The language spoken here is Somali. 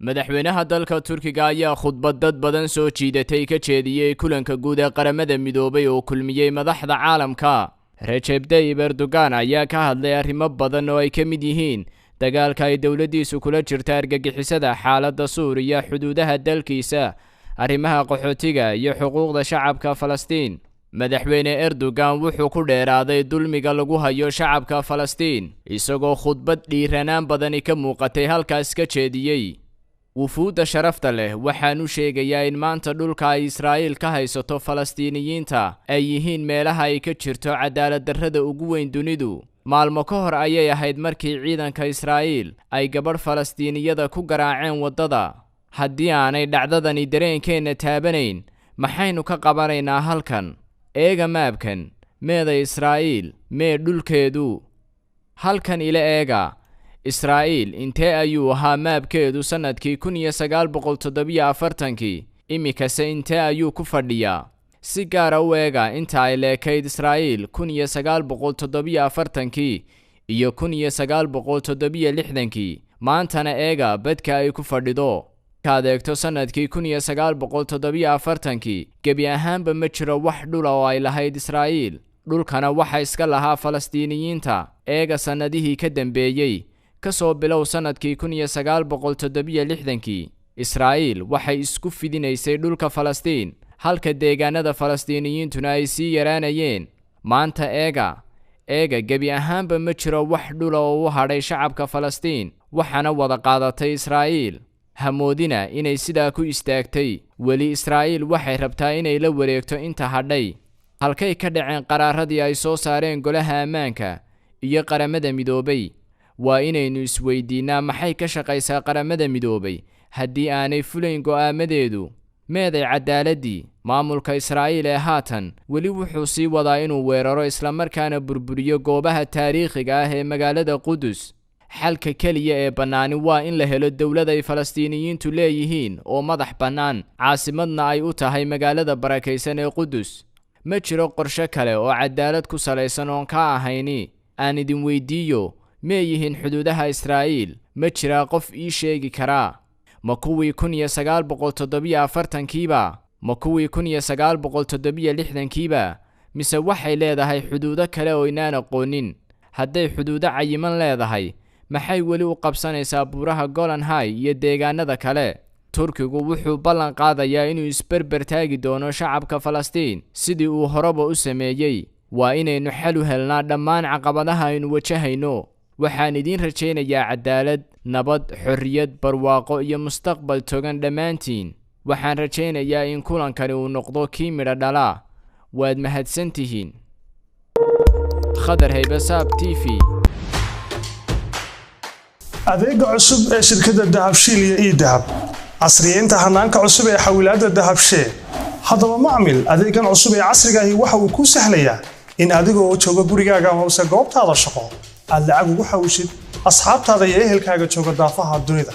Madaxweynaha dalka Turkiga ayaa khudbad dad badan soo jiidatay ka jeediyey kulanka guud ee Qaramada Midoobay oo kulmiyey madaxda caalamka. Recep Tayyip Erdogan ayaa ka hadlay arrimo badan oo ay ka mid yihiin dagaalka ay dowladdiisu kula jirta argagixisada, xaaladda Suuriya, xuduudaha dalkiisa, arrimaha qaxootiga iyo xuquuqda shacabka Falastiin. Madaxweyne Erdogan wuxuu ku dheeraaday dulmiga lagu hayo shacabka Falastiin, isagoo khudbad dhiiranaan badani ka muuqatay halkaas ka jeediyey. Wufuudda sharafta leh, waxaan u sheegayaa in maanta dhulka ay Israa'iil ka haysato Falastiiniyiinta ay yihiin meelaha ay ka jirto cadaalad darrada ugu weyn dunidu. Maalmo ka hor ayay ahayd markii ciidanka Israa'iil ay gabadh Falastiiniyada ku garaaceen waddada. Haddii aanay dhacdadani dareenkeenna taabanayn, maxaynu ka qabanaynaa halkan? Eega maabkan, meeda Israa'iil? Mee dhulkeedu? Halkan ila eega. Israa'iil intee ayuu ahaa maabkeedu sannadkii 1947-kii? Iminkase intee ayuu ku fadhiyaa? Si gaara u eega inta ay leekayd Israa'iil 1947-kii iyo 1967-kii, maantana eega badka ay ku fadhido. Markaad eegto sannadkii 1947-kii, gebi ahaanba ma jiro wax dhula oo ay lahayd Israa'iil, dhulkana waxa iska lahaa Falastiiniyiinta. Eega sannadihii ka dambeeyey, ka soo bilow sannadkii 1967-kii, Israa'iil waxay isku fidinaysay dhulka Falastiin, halka deegaanada Falastiiniyiintuna ay sii yaraanayeen. Maanta eega, eega, gebi ahaanba ma jiro wax dhula oo u hadhay shacabka Falastiin, waxaana wada qaadatay Israa'iil. Hamoodina inay sidaa ku istaagtay. Weli Israa'iil waxay rabtaa inay la wareegto inta hadhay. Halkay ka dhaceen qaraaradii ay soo saareen Golaha Ammaanka iyo Qaramada Midoobay? Waa inaynu isweydiinnaa, maxay ka shaqaysaa Qaramada Midoobay haddii aanay fulayn go'aamadeedu? Meeday cadaaladii? Maamulka Israa'iil ee haatan weli wuxuu sii wadaa inuu weeraro islamarkaana burburiyo goobaha taariikhiga ah ee magaalada Qudus. Xalka keliya ee bannaani waa in la helo dowlad ay Falastiiniyiintu leeyihiin oo madax bannaan, caasimadna ay u tahay magaalada barakaysan ee Qudus. Ma jiro qorshe kale oo cadaalad ku salaysan oon ka ahayni. Aan idin weydiiyo, mee yihiin xuduudaha Israa'iil? Ma jiraa qof ii sheegi karaa? Ma kuwii 1947-kiiba? Ma kuwii 1967-kiiba? Mise waxay leedahay xuduudo kale oo inaan aqoonin? Hadday xuduudo cayiman leedahay, maxay weli u qabsanaysaa buuraha Golan High iyo deegaanada kale? Turkigu wuxuu ballan qaadayaa inuu isberber taagi doono shacabka Falastiin sidii uu horeba u sameeyey. Waa inaynu xal u helnaa dhammaan caqabadaha aynu wajahayno. Waxaan idiin rajaynayaa cadaalad, nabad, xorriyad, barwaaqo iyo mustaqbal togan dhammaantiin. Waxaan rajaynayaa in kulankani uu noqdo kii midho dhalaa. Waad mahadsan tihiin. Khadar Haybasaab TV. Adeega cusub ee shirkadda Dahabshiil iyo eDahab, casriyeynta hanaanka cusub ee xawilaadda Dahabshee. Haddaba macmil, adeegan cusub ee casriga ahi waxa uu kuu sahlayaa in adigoo jooga gurigaaga hoose goobtaada shaqo aad lacag ugu xawishid asxaabtaada iyo ehelkaaga jooga daafaha dunida.